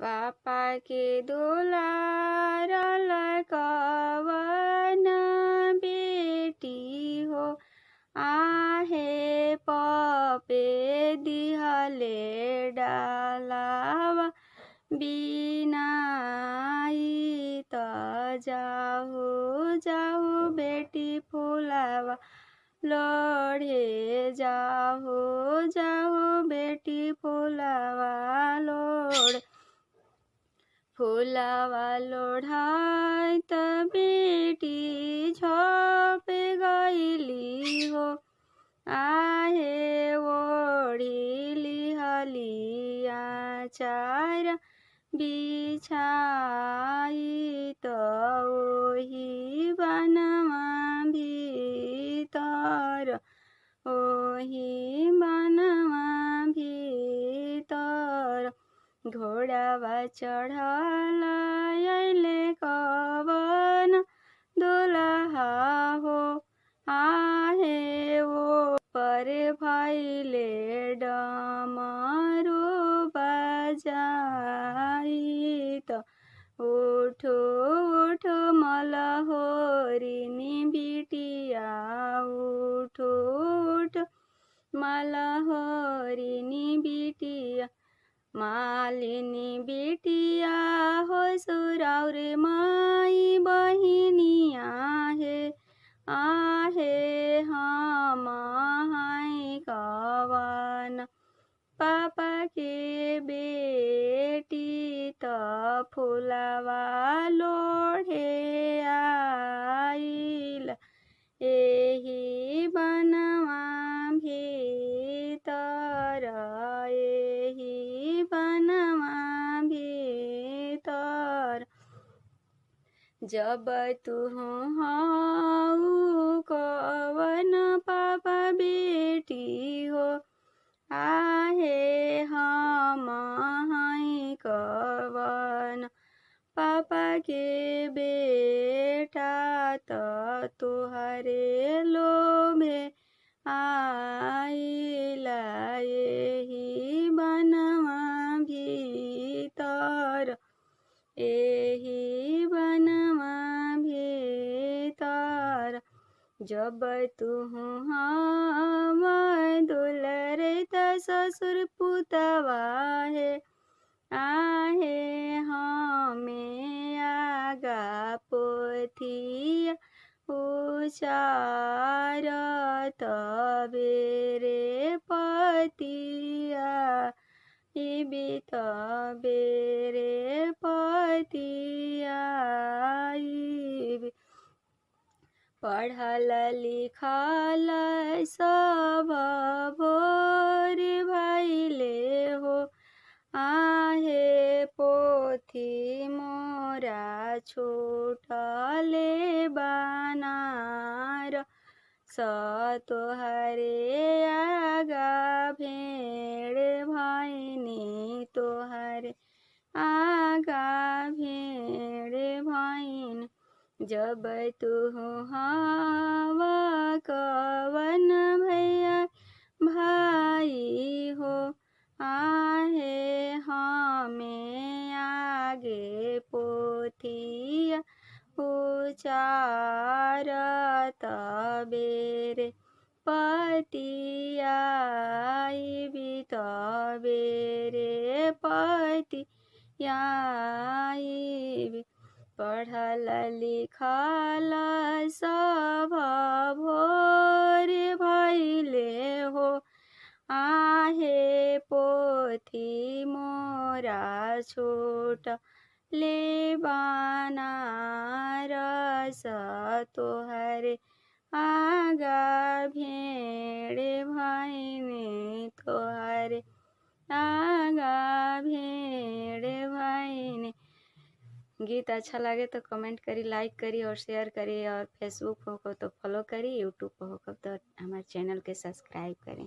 पापा के दुलारल कवन बेटी हो, आहे पपे दिहले डालावा बिनाई त जाहो जाहो बेटी फुलावा लोढ़े, जाहो जाहो बेटी फुलावा लोढ़। फुलावा लोढ़ाई त बेटी झोप गईली हो, आहे ओढ़ी लिहली आचार बिछाई त ओही बनवा भीतर, ओही बनवा भीतर। घोड़ावा चढ़ल अइले कवन दुल्हा हो, आहे ओ पर भइले डमरू बजाई त उठो उठो मलहोरिनी बिटिया, उठो उठो मलहोरिनी बिटिया। मालिनी बिटिया हो सुराउर माई बहिनिया हे, आहे हम हाई कवन पापा के बेटी त फुलावा लोढ़े आइल एही बनवा भीतर, एही बनवा भीतर। जब तुहु हऊ कवन पापा बेटी हो, आहे हम हई कवन पापा के बेटा त तोहरे लोभे आइला एही बनवा भीतर, एही बनवा भीतर। जब तुहु हवा दुलरे त ससुर पुतवा हे, आहे हमें आगा पोथिया उचार तबेरे पतिया इबी तबेरे पतिया इबी। पढ़ल लिखल सब भोर भइले हो, आहे पोथी मोरा छूटले बनार स तोहरे आगा भेड़ भइनी, तोहरे आगा भेड़ भइनी। जब तुहु हवा कवन भैया भाई हो, आहे हमें आगे पोथिया उचार तबेरे पतिया आइबी तबेरे पतिया आइबी। पढ़ल लिखल सब भोर भइले हो, आहे पोथी मोरा छूटले बनारस तोहरे आगा भेड़ भइनी, तोहरे आगा भेड़ भइनी। गीत अच्छा लगे तो कमेंट करी, लाइक करी और शेयर करी, और फेसबुक हो तो फॉलो करी, यूट्यूब हो तो हमारे चैनल के सब्सक्राइब करें।